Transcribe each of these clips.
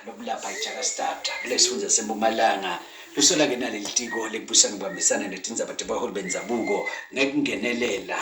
Lokulapha eTjakastad kulesifundza seMpumalanga lusola-ke naleli tiko lekubusa ngibambisana netindzaba tebaholi bendzabuko ngekungenelela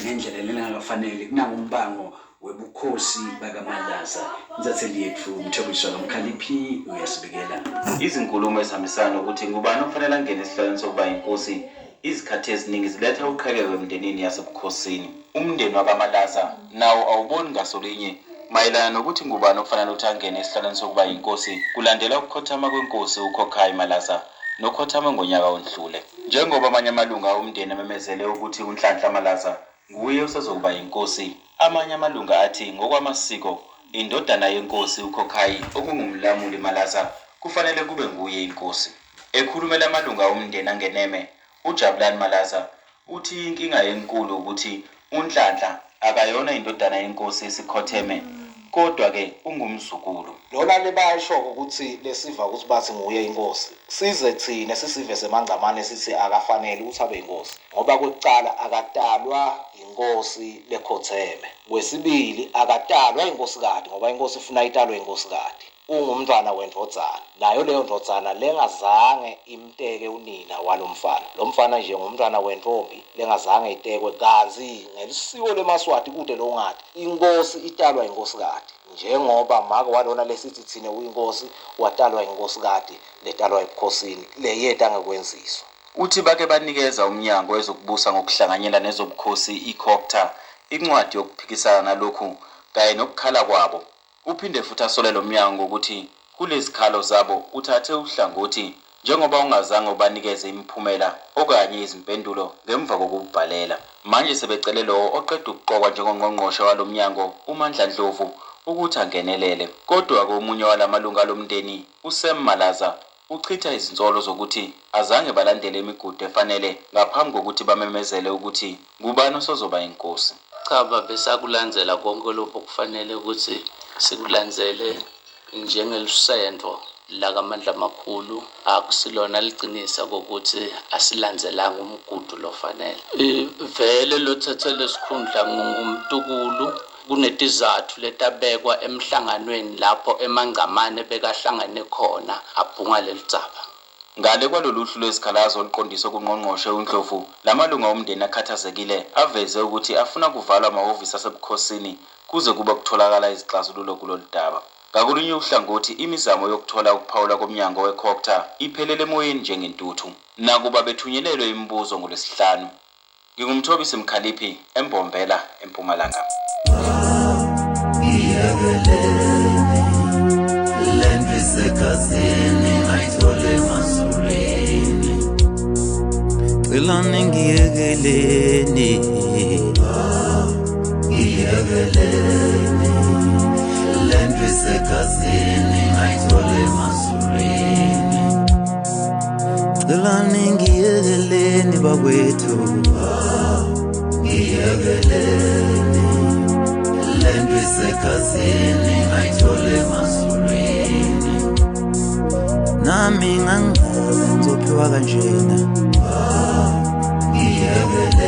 ngendlela lengakafaneli kunangumbango webukhosi bakaMalaza. Intatheli yetfu Mthobisi wakaMkhaliphi uyasibikela. Izinkulumo ezihambisana nokuthi ngubani okufanele angene esihlalweni sokuba yinkosi izikhathi eziningi ziletha uqhekeko emndenini yasebukhosini. Umndeni wakaMalaza nawo awuboni ngasolinye mayelana nokuthi ngubani okufanele ukuthi angene esihlalweni sokuba yinkosi kulandela ukukhothama kwenkosi uKhokhayi Malaza nokhothame ngonyaka ondlule. Njengoba amanye amalunga omndeni amemezele ukuthi uNhlanhla Malaza nguye osezokuba yinkosi, amanye amalunga athi ngokwamasiko indodana yenkosi uKhokhayi okunguMlamuli Malaza kufanele kube nguye inkosi. Ekhulumela amalunga omndeni angeneme, uJabulani Malaza uthi inkinga enkulu ukuthi uNhlanhla akayona indodana yenkosi esikhotheme kodwa-ke ungumzukulu. Lona lebayishoko ukuthi lesiva ukuthi bathi nguye inkosi, size thina sisive semaNgcamane sithi akafanele ukuthi abe inkosi ngoba kwekucala akatalwa inkosi lekhotheme, kwesibili akatalwa inkosikati ngoba inkosi ifuna italwe inkosikati, ungumntwana wendvodzana, nayo leyo ndvodzana lengazange imteke unina walomfana. Lo mfana nje ngumntwana wentombi lengazange itekwe, kantsi ngelisiko lemaSwati kute longati inkosi italwa inkosikati njengoba make walona lesithi thine uyinkosi watalwa inkosikati letalwa ebukhosini leyeta ngekwenziswa. Uthi bake banikeza umnyango wezokubusa ngokuhlanganyela nezobukhosi iCogta incwadi yokuphikisana nalokhu kanye nokukhala kwabo. Uphinde futhi asole lo mnyango ngokuthi kulezikhalo zabo uthathe uhlangothi njengoba ungazange ubanikeze imiphumela okanye izimpendulo ngemva kokubhalela. Manje sebecele lowo oqeda ukuqokwa njengongqongqoshe walo mnyango uMandla Ndlovu ukuthi angenelele. Kodwa-ke omunye walamalunga alomndeni uSam Malaza uchitha izinsolo zokuthi azange balandele imigudu efanele ngaphambi kokuthi bamemezele ukuthi ngubani osozoba inkosi. Cha, babesakulandzela konke lokho kufanele ukuthi sikulandzele njengelusendvo lakamandla amakhulu. Akusilona liqinisa kokuthi asilandzelanga umgudu lofanele. Vele lothethe lesikhundla ngumtukulu, kunetizathu letabekwa emhlanganweni lapho emangcamane bekahlangane khona abhunga lelidzaba. Ngale kwalolu hlu lwezikhalazo oluqondiswe kungqongqoshe uNdlovu, lamalunga omndeni akhathazekile aveze ukuthi afuna kuvalwa amahhovisi asebukhosini kuze kube kutholakala izixazululo kulolu daba. Ngakolunye uhlangothi imizamo yokuthola ukuphawula komnyango weCogta iphelele emoyeni njengentuthu. Nakuba bethunyelelwe imibuzo ngoLwesihlanu. NginguMthobisi Mkhaliphi eMbombela eMpumalanga. Ngiyekeleni lento isegazini ngayithole emazulwini. Celani ngiyekeleni, ngiyekeleni lento isegazini ngayithole emazulwini. Celani ngiyekeleni bakwethu, ngiyekeleni lento isegazini ngayithole emazulwini. Nami ngangazi ngizophiwa kanjena, ngiyekeleni.